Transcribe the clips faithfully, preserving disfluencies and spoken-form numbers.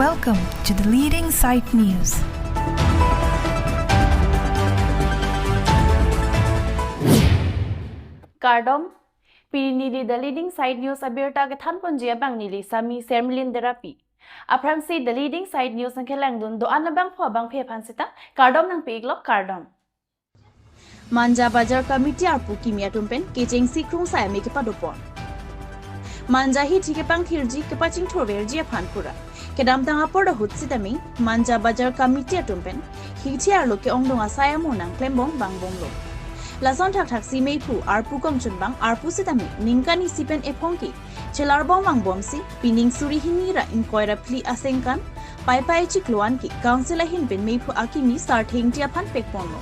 Welcome to the Leading Site News. Kardom, pini neli The Leading Site News abirta kethanponji abang neli Sami Sermilin Derapi. Aphrangsi The Leading Site News nangkelangdun do-an abangphu abangphi aphan sita kardom nangpi-iklo, kardom. Manja Bajar Committee arpu kimi atum pen kechengsi krungsai amei kepadopon. Manja hithi kepangthirji kepachingthurverji aphan pura kedamtang apor ahut sitame Manja Bajar Committee atum pen hithi arlo ke-ongdung asai amo nangklembom vangbomlo. Lason thakthaksi meiphu arpu kongchunbang arpu sitame ningkan isi pen ephong ke chelarbom vangbomsi pining suri hini ra ingkoi ra phli asengkan Paipai chiklo an ke Council ahin pen meiphu akimi Sarthe Ingti aphan pekponlo.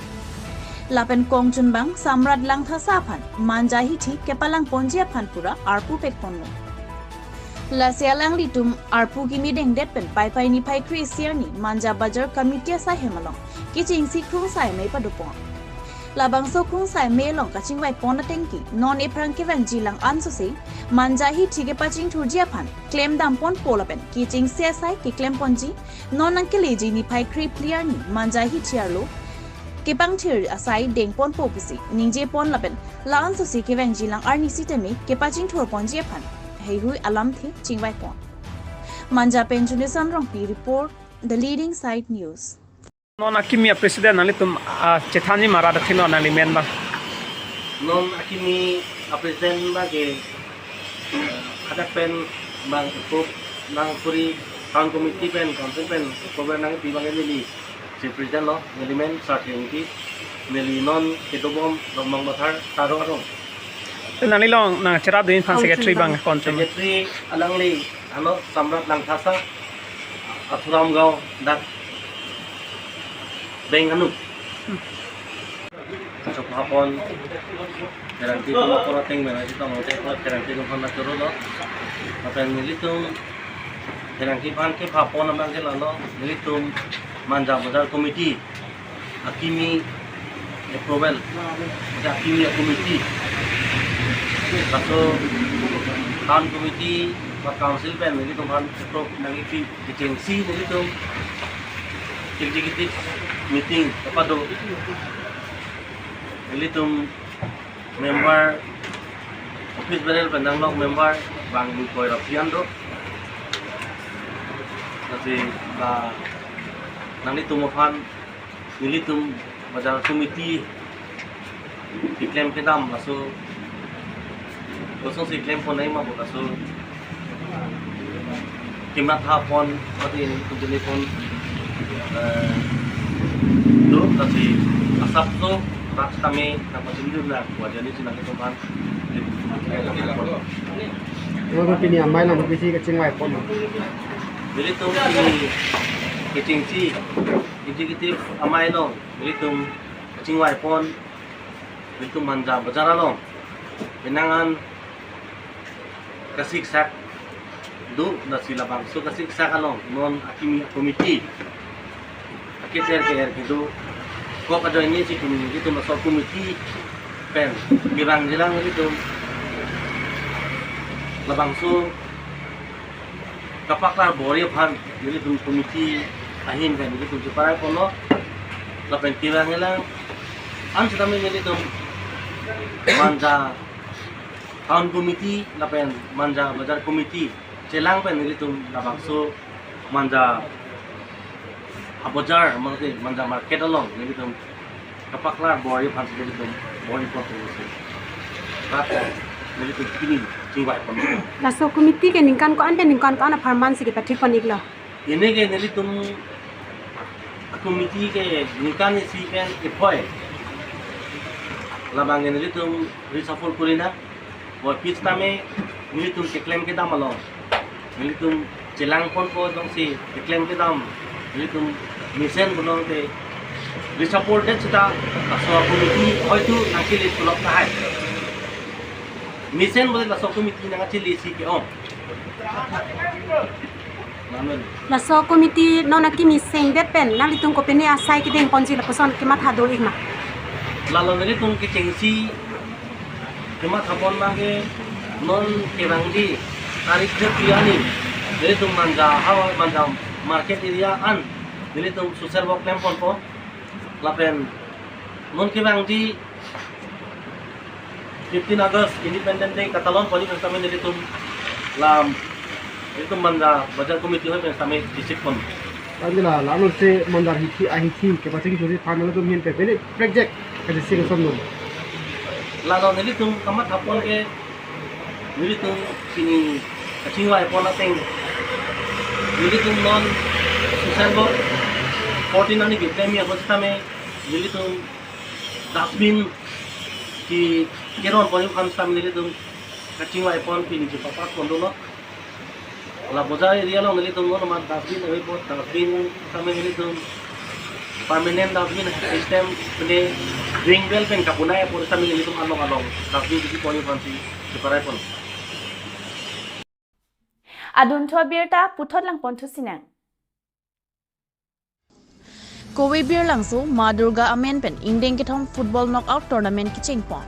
Lapen kongchunbang Samrat Langthasa aphan Manja hithi kepalangponji aphan pura arpu pekponlo. Lasi alanglitum arpu kimi dengdet pen Paipai niphai kre-isi arni Manja Bajar Committee asaihem along kechengsi krungsai amei padopon. Labangso krungsai amei along kachingvaipon ateng ke non ephrang kevangjilang ansose Manja hithi kepachingthurji aphan klemdamponpo lapen kechengsi asai keklemponji non nangkeleji niphai kre-phli arni Manja hithi arlo kepangthir asai dengponpo pusi ningjepon lapen la ansose kevangjilang arni sitame kepachingthurponji aphan heihui alamthe chingvaipon. Manja pen Juneson Rongpi report, The Leading Site News. Non akimi a-president nanglitum, ah, chethanji ma rat athengno nangli men abang. Non akimi a-president abang ke, eh, hadak pen abang approve nangkuri, town committee pen, council pen approve nangpi abang neli si president lo, neli men Sarthe Ingti, neli non kedobom Rongmang Bathar Taro arong. Te nangli along nangcherapdun aphan secretary abang konchun. Secretary alangli ano Samrat Langthasa, Athuram Gaon, dak Beng Anu. Hmm. Chok hapon, Pherangke atum apor ateng mena si tong te ko Pherangke atum aphan choro lo. Lapen nelitum Pherangke aphan kepapon abang ke lalo, nelitum Manja Bajar Committee akimi approval, akimi a-committee. Laso town committee ba council pen nelitum aphan approve nangkipi kechengsi nelitum executive meeting kepado. Nelitum member, office bearer pen nanglok member bang ingkoi ra phli an do. Lasi, ah, nanglitum aphan nelitum bajar committee keklem kedam laso, kosonsi klempon nangji ma bo laso kematha pon pati ini kumpili pon, eh, do, lasi asap do rat tame nangpachini dun nang wajar ni sinang ketumpang. Lapen pini amei along kopisi kachingvaipon? Nelitum pini kechengsi executive amei along nelitum kachingvaipon, nelitum Manja Bajar along penang an kasiksak do, lasi labangso kasiksak along non akimi committee aketer ke-er kedo kok ajoine si kimi nelitum laso committee pen kevangjilang nelitum labangso kapaklar bor-i aphan nelitum committee ahin pen nelitum cheparai ponlo. Lapen kevangjilang an sitame nelitum Manja Town Committee lapen Manja Bajar Committee chelang pen nelitum labangso Manja abajar, mangke Manja market along nelitum kapaklar bor-i aphan si nelitum bor-i pon pusi rat nelitum pini chingvai pon. Laso committee ke ningkan ko-an pen ningkan ko-an apharman si kepathik pon-iklo? Ini ke nelitum committee ke ningkan isi pen ephoi. Labang ke nelitum reshuffle kuri nang. Bor-i sitame nelitum keklem kedam along nelitum chelang ponpo jongsi keklem kedam nelitum mesen pulote reshuffle det seta laso committee hoitu nangkele tulok tahai. Mesen pulote laso committee nangkachele si ke-ong. Lamen. Laso committee non akimi sengdet pen nanglitum kopine asai kedeng ponji lapuson kematha do-ik ma? Lalo nelitum kechengsi kematha pon abang ke non kevangji tarik thirty arni nelitum Manja havar Manja market area an nelitum social work klem ponpo. Lapen non kevangji fifteen August Independence Day katalon pon pen sitame nelitum lam, nelitum Manja Bazar Committee hoi pen sitame visit pon. Angila, lalo se Mandar hithi ahithi kepaching churi phan nelitum hin pe pele project kasi sing som nung. Lalo nelitum kamatha pon ke nelitum pini kachingvai pon ateng nelitum non social work fourteen ani keklem apot sitame nelitum dustbin ke keron pon aphan sitame nelitum kachingvai pon pini chepapas pon dolo. La Bazar area along nelitum non amat dustbin ave apot dustbin sitame nelitum permanent dustbin system pine ring well pen kabonai apot sitame nelitum along along dustbin kisi pon aphan si cheparai pon. Adunthu abirta puthot lang pon thusinang. Kove Birlangso Ma Durga amen pen ingdeng kethom football knockout tournament kecheng pon.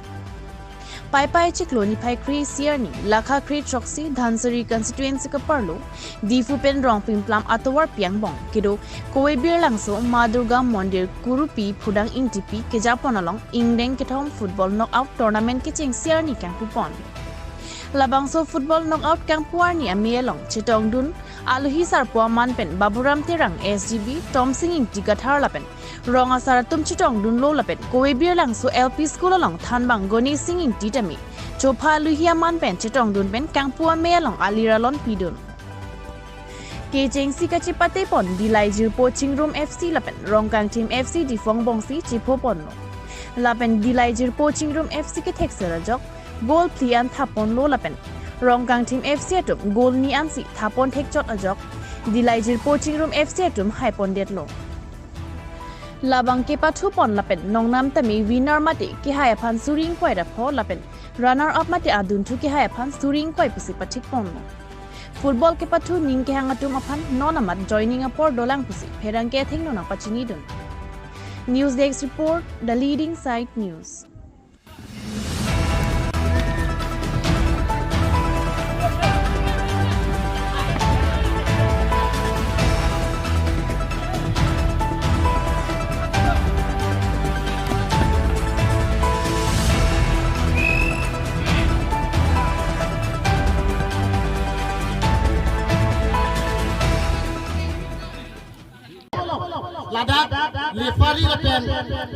Paipai chiklo niphai kre-isi arni, lakha kre-throksi Dhansiri constituency keparlo, Diphu pen Rongpimplam atovar pi angbong kedo Kove Birlangso Ma Durga Mondir Kurupi Phudang Ingtipi keja pon along ingdeng kethom football knockout tournament kechengsi arni kangpu pon. Labangso football knockout kangpu arni amei along chetongdun alohi sarpo aman pen Baburam Terang S G B, Tomsing Ingti Kathar lapen rong asar atum chetongdunlo lapen Kove Birlangso L P School along thanbang Goni Sing Ingti tame chopha alohi aman pen chetongdun pen kangpu amei along alir alon pidun. Kechengsi kachepate pon Dillai Jirpo Chingrum F C lapen Rongkangthim F C Diphu angbongsi chepho ponlo. Lapen Dillai Jirpo Chingrum F C kethekser ajok goal phli an tha ponlo lapen Rongkangthim F C atum goal ni ansi tha pon thekchot ajok Dillai Jirpo Chingrum F C atum hai pondetlo. Labang kepathu pon lapen nongnam tame winner mate kehai aphan suri ingkoi ra pho lapen runner up mate adunthu kehai aphan suri ingkoi pusi pathik ponlo. Football kepathu ning kehang atum aphan non amat joining apor dolang pusi pherangke athengno nangpachinidun. News Desk Report, The Leading Site News. Ladak referee lapen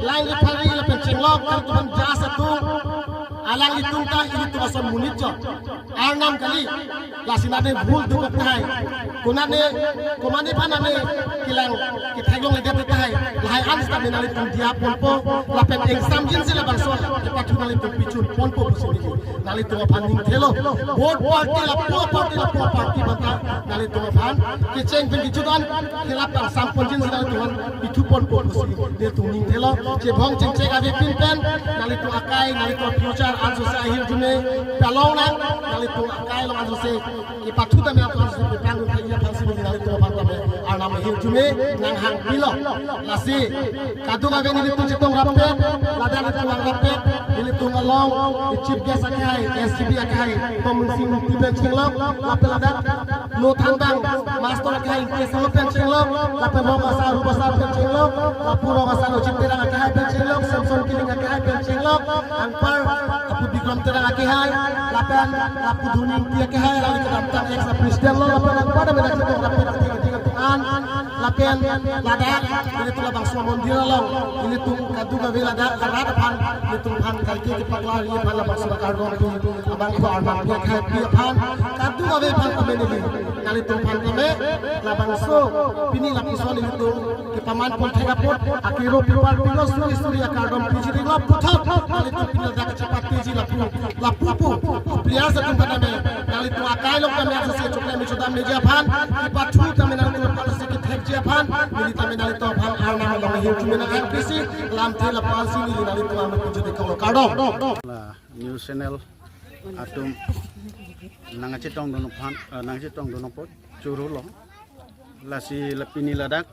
line referee lapen chenglok kangtuhan jas atum alanglitum ta ilitum ason monit chot. Arnam kali, lasi nane bhul dukok tahai. Konane, komane aphan nane kelang ketheklongledet tahai. Lahai an sitame nanglitum diya ponpo, lapen ingsamjinsi labangso kepathu nanglitum pichun ponpo pusi neli nanglitum aphan ningthelo. Both party lapu party lapu party banta nanglitum aphan kecheng pen kejut an kelap angsam ponjinsi nanglitum aphan pithu ponpo pusi nelitum ningthelo. Chevong chengchek avepin pen nanglitum akai, nanglitum future ansose ahirjume palong nang, nanglitum akai along ansose kepathu tame aphan si pepang uthai aphan si neli nanglitum aphan tame arnam ahirjume nanghangpilo. Lasi kadokave nelitum chetong rapet, ladak nelitum vang rapet, nelitum along chief guest akehai, S G B akehai Tomsing Ingti pen chenglok, lapen ladak lo thanbang master akehai Ingti Sahu pen chenglok, lapen rong asar, rubasa pen chenglok, lapu rong asar Ojit Terang akehai pen chenglok, Samson Kiling akehai pen chenglok, anpar lapu Bikram Terang akehai, lapen lapu Duni Ingti akehai, rali kedamtang ex president lo, lapen anpar dame nangchetong rapet atheng atheng atum an, lapen ladak nelitum labangso mondir along nelitum kadokave ladak arat aphan nelitum aphan kaike kepaklar aphan labangso kardom pi abang ko arnam pi akhai pi aphan kadokave aphan kami neli nanglitum aphan kami labangso pini lapuson nelitum kepaman pon thek apot akiro pipar pilo suri suri akardom piji ri lo puthot nanglitum pini ladak kachepatiji lapu lapu pu players atum aphan kami nanglitum akai along kami ansose chokle me chodam meji aphan kepathu kami nanglitum aphan si kethekji aphan neli tame nanglitum aphan arnam along ahirjume nang angkisi lamthe lapu ansi neli nanglitum aphan kejut ikong lo kardom. La news channel atum nangchetongdun aphan, eh, nangchetongdun apot choro lo. Lasi la pini ladak,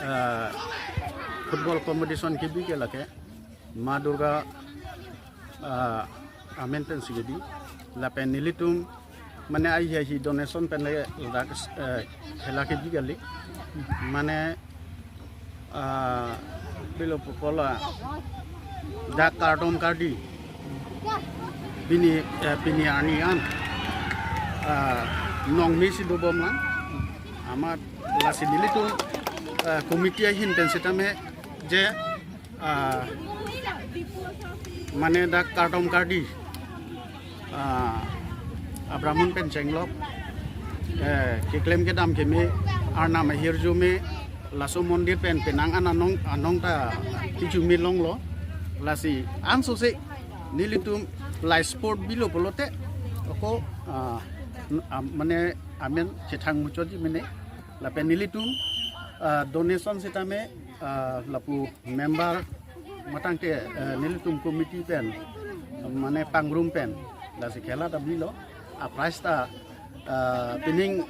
eh, football competition kebi ke lake Ma Durga, eh, amen pen si kebi. Lapen nelitum Mane ai hi hi donation pen le dak, eh, khela kebi kali. Mane, ah, bilo pokola dak kardom kardi. Pini, eh, pini arni an, ah, nong mesi dobom lang. Amat lasi nelitum, eh, committee ahin pen sitame je, ah, mane dak kardom kardi, ah, Abraham pen chenglok, eh, keklem kedam keme, arnam ahirjume, laso mondir pen penang an anong, anong ta kijume longlo. Lasi ansose nelitum lai support bilo pulote ako, ah, n-, ah, mane amen chethang muchotji mene. Lapen nelitum, ah, donation sitame, ah, lapu member matangte, eh, nelitum committee pen, mane pangrum pen, lasi khela ta bilo, a prize ta, ah, pining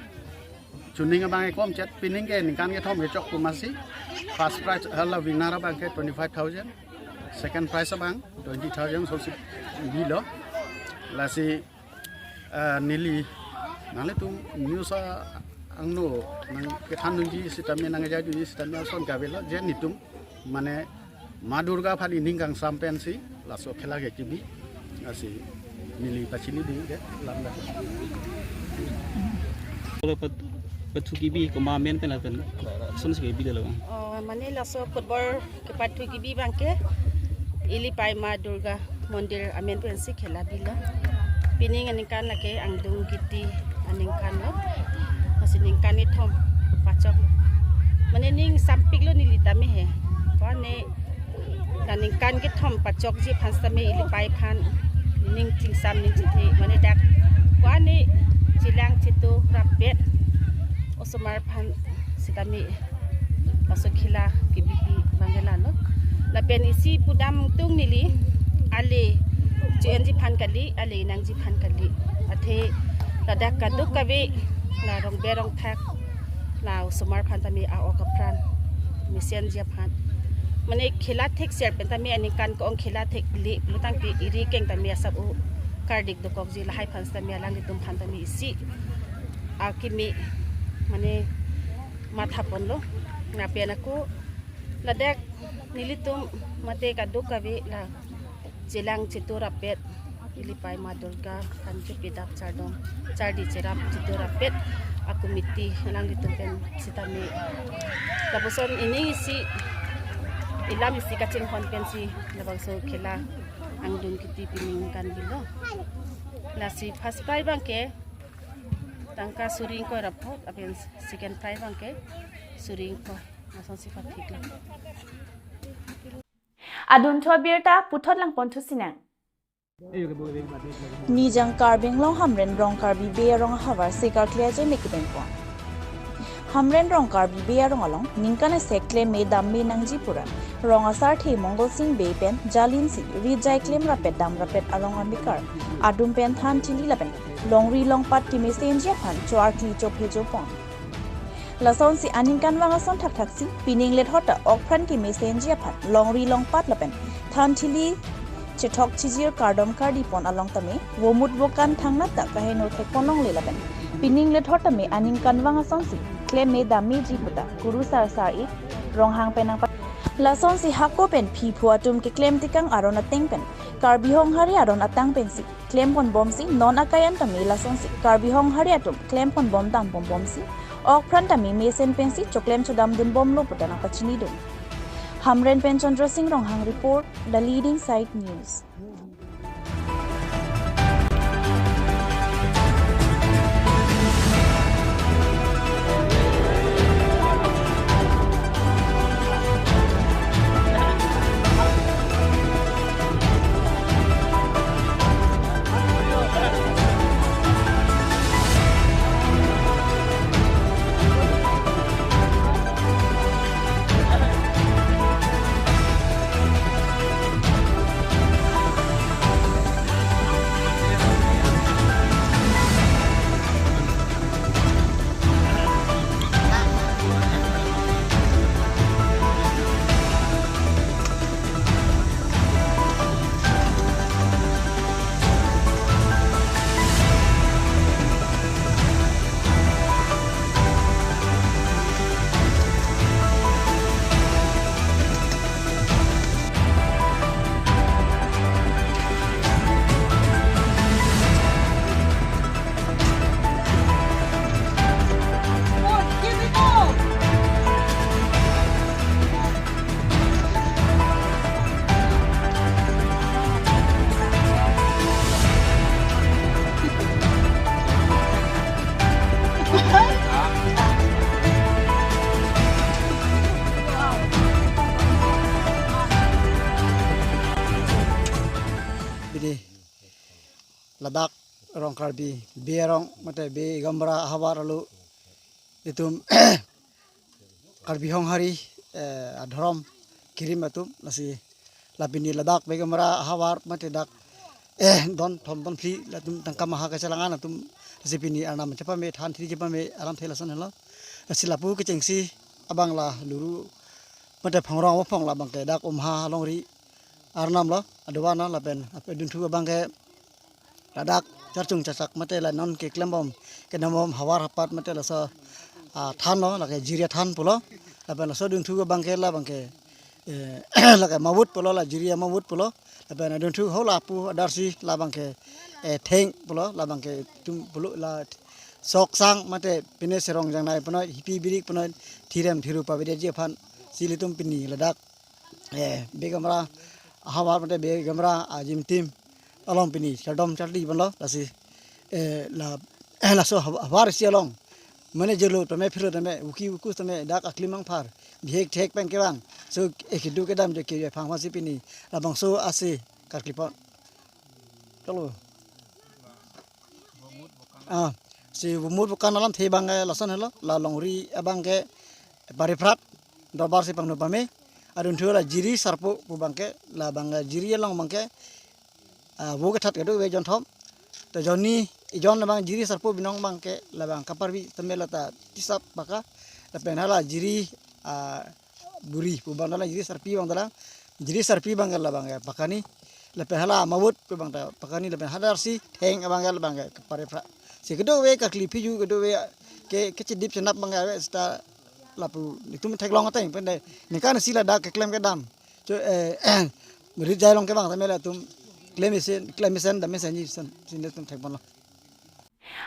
chuning abang ekom chet, pining ke ningkan kethom kechok pu masi, first prize, eh, la winner abang ke twenty-five thousand, second prize abang twenty thousand so si bilo, lasi, eh, neli, nanglitum news a angno nangkethan nangji sitame nangjaji sitame ason kavelo je nelitum mane Ma Durga aphan ining kangsam pensi laso khela ke kebi, lasi neli pachini ding ke lam dak. Kalau pat-, pathu kebi komat amen pen lapen, son si kebi dalo. Oh, mane laso football kepathu kebi abang ke Ilipai Ma Durga Mondir amen pensi khela bilo. Pining aningkan lake angdung kiti aningkan lo. Lasi ningkan kethom pachok lo. Mane ning sampik lo neli tame he. Ko-an ne la ningkan kethom pachokji aphan sitame Ilipai aphan ning chingsam ning chithe. Mane dak ko-an ne chelang cheto rapet osomar aphan sitame laso khela kebi abang ke lalo. Lapen isi pudam tung neli ale che-enji aphan kali, ale nangji aphan kali. Athe ladak kadokave la rongbe rongthak la osomar aphan tame a-ok apran mesenji aphan. Mane khela thekser pen tame aningkan ko-ong khela thekle pulotangte eri keng tame asap o kardik dokokji lahai aphan sitame alanglitum aphan tame isi akimi mane matha ponlo. Lapen ako ladak nelitum mate kadokave la chelang cheto rapet Ilipai Ma Durga aphan chepedap chardom chardi cherap cheto rapet a-committee alanglitum pen sitame lapuson ining isi ilam isi kachinghon pensi labangso khela angdung kiti pining aningkan bilo. Lasi first prize abang ke tangka suri ingkoi ra phongo, lapen second prize abang ke suri ingkoi. Lasonsi pathiklo. Adunthu abirta puthot langpon thusinang. Nijang Karbi Anglong Hamren Rongkarbi Bey arong ahavar sekarkle ajoine kedengpon. Hamren Rongkarbi Bey arong along ningkan isi klem me dam me nangji pura rong asarthe Mongol Sing Bey pen jalinsi rit jai klem rapet dam rapet arong amekar adum pen than thili lapen longri longpat kemesenji aphan cho-arkli chophe jopon. Lasonsi aningkanvang ason thakthaksi pining lethot ta okpran kemesenji aphan longri longpat lapen than thili chethok chijir kardom kardi pon along tame vomut vokan thangnat ta kaheno thekpon longle lapen pining lethot tame aningkanvang asonsi klem me dam meji puta kurusar sar-i ronghang pen nangpa. Lasonsi hako pen phiphu atum keklem tekang aron ateng pen Karbi Honghari aron atang pensi klem ponbomsi non akai an tame lasonsi Karbi Honghari atum klem ponbom dam ponbomsi okpran tame mesen pensi choklem chodam dunbomlo puta nangpachinidun. Hamren pen Chandra Sing Ronghang report, The Leading Side News. Ladak rong Karbi, Bey arong mate Bey Gamra ahavar arlo itum Karbi Honghari, eh, adhorom kirim atum, lasi la pini ladak Bey Gamra ahavar mate dak, eh, don thom don phli latum tangka maha kachelang-an atum, lasi pini arnam chepame, than thiri chepame alamthe lason helo. Lasi lapu kechengsi abang la Luru mate Phongrong aphong, labang ke dak Umha longri arnam lo, aduan lo, lapen ape dunthu abang ke ladak charchung chachak mate la non keklembom, kedambom havar hapat mate laso, ah, than lo, lake Jiri athan pulo. Lapen laso dunthu abang ke labang ke, eh, lake mavut pulo, la Jiri amavut pulo. Lapen dunthu ho lapu adarsi labang ke, eh, theng pulo, labang ke itum pulo la sok sang mate pine serong jangnai punoi, hipi birik punoi, thirem thiru pavedetji aphan si ilitum pini ladak, eh, Bey Gamra ahavar mate Bey Gamra ajimtim along pini chardom charli ponlo, lasi, eh, la, eh, laso hav-, havar isi along mane jelo tame phiro tame uki ukus tame dak aklim angphar bihek thek pen kevang. So, eh, kedo kedam je ke phang masi pini labangso ase karkli pon. Chalo. Ah, si vumut vokan alamthe abang ke lason helo, la longri abang ke Pariprat dorbar si pangno pame, adunthu la Jiri Sarpo pu abang ke, labang ke Jiri along abang ke, ah, vo kethat kedo ave jon thom. To jon ni, ijon labang Jiri Sarpo binong abang ke, labang kaparvi tame lata tisap baka, lapen hala Jiri, ah, buri pu abang dalang, Jiri Sarpi abang dalang, Jiri Sarpi abang ke labang ke pakani, lapen hala mavut pu abang ta pakani, lapen hadarsi theng abang ke labang ke Pariprat. Si kedo ave karkli phiju kedo ave ke, kechedip chenap abang ke ave seta lapu itum theklong ateng pen dei. Ningkan isi ladak keklem kedam cho, eh, rit jai long kevang tame latum klem isen, klem isen dam isen ji isen, si nelitum thek ponlo.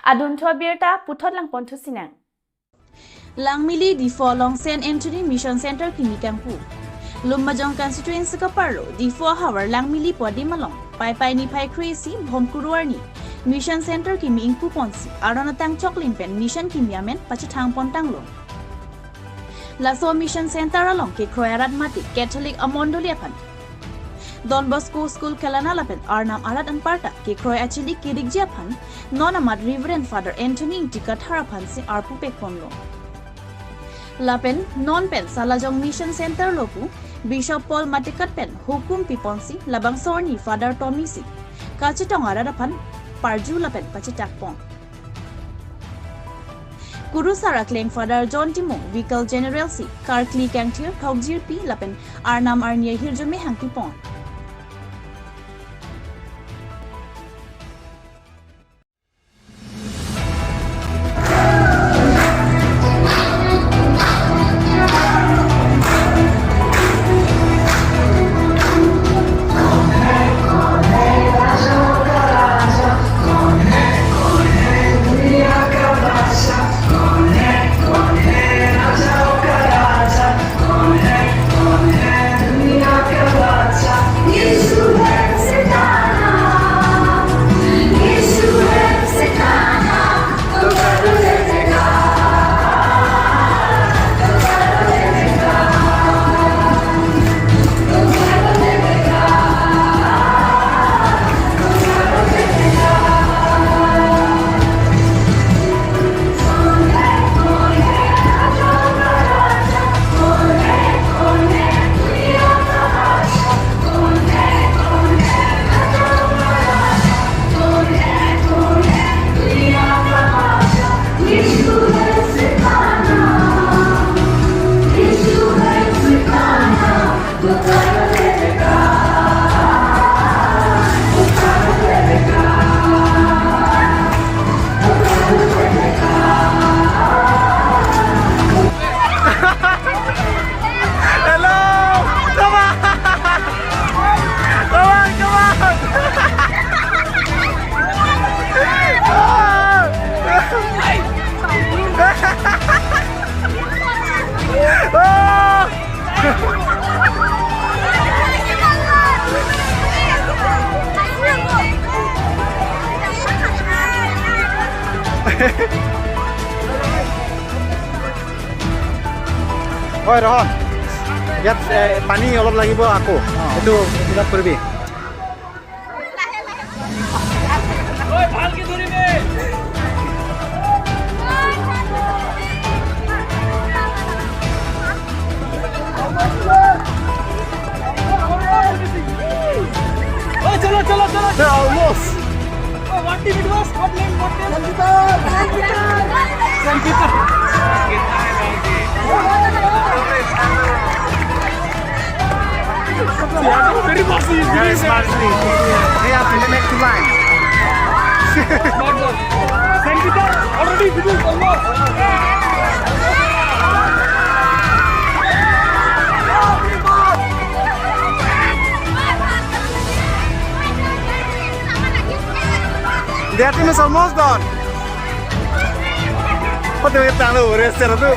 Adunthu abirta puthot lang ponthu sinang. Langmili Diphu along Saint Anthony Mission Center kimi kangpu. Lumbajong constituency kaparlo Diphu ahavar Langmili pu adim along Paipai niphai kre-isi Bhomkuru arni Mission Center kimi ingpu ponsi aron atang choklim pen mission kimi amen pachethang pon tanglo. Laso Mission Center along kekroi arat mate Catholic amondoli aphan Don Bosco School kelana lapen arnam arat anparta kekroi achili kedikji aphan non amat Reverend Father Anthony Ingti Kathar aphansi arpu pek ponlo. Lapen non pen Salajong Mission Center lo pu Bishop Paul Matikat pen hukum pi ponsi labangso arni Father Tommy si kachetong arat aphan parju lapen pachetak pon. Kurusar akleng Father John Timung, Vicar General si karkli kangthir thokjirpi lapen arnam arni ahirjume hangpi pon. Hello! Come on! Come on, come on! Oi, Rohon, ইয়াত, এ, পানী অলপ লাগিব আকৌ। অ। এইটো fill up কৰিবি। They're almost. Oh, what team it was? What name? What name? Saint Peter. Saint Peter. Very fast. Very fast. They have to make two lines. Saint Peter already finished almost. Their team is almost done. What do you think? Rest there too.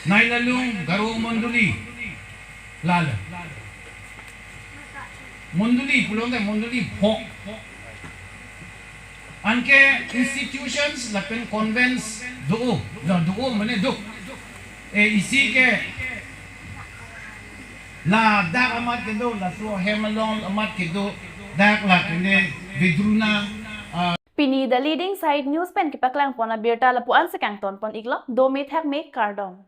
Nai lalung Garo Mondoli. Lala. Mondoli, pulote Mondoli phok. Anke institutions lapen convents do, la do mane do. E isi ke ladak amat kedo, laso hem along amat kedo, dak la kene Vedruna, ah, Pini The Leading Site News pen kepaklangpon abirta lapu-an si kangtonpon iklo, dome thakme kardom.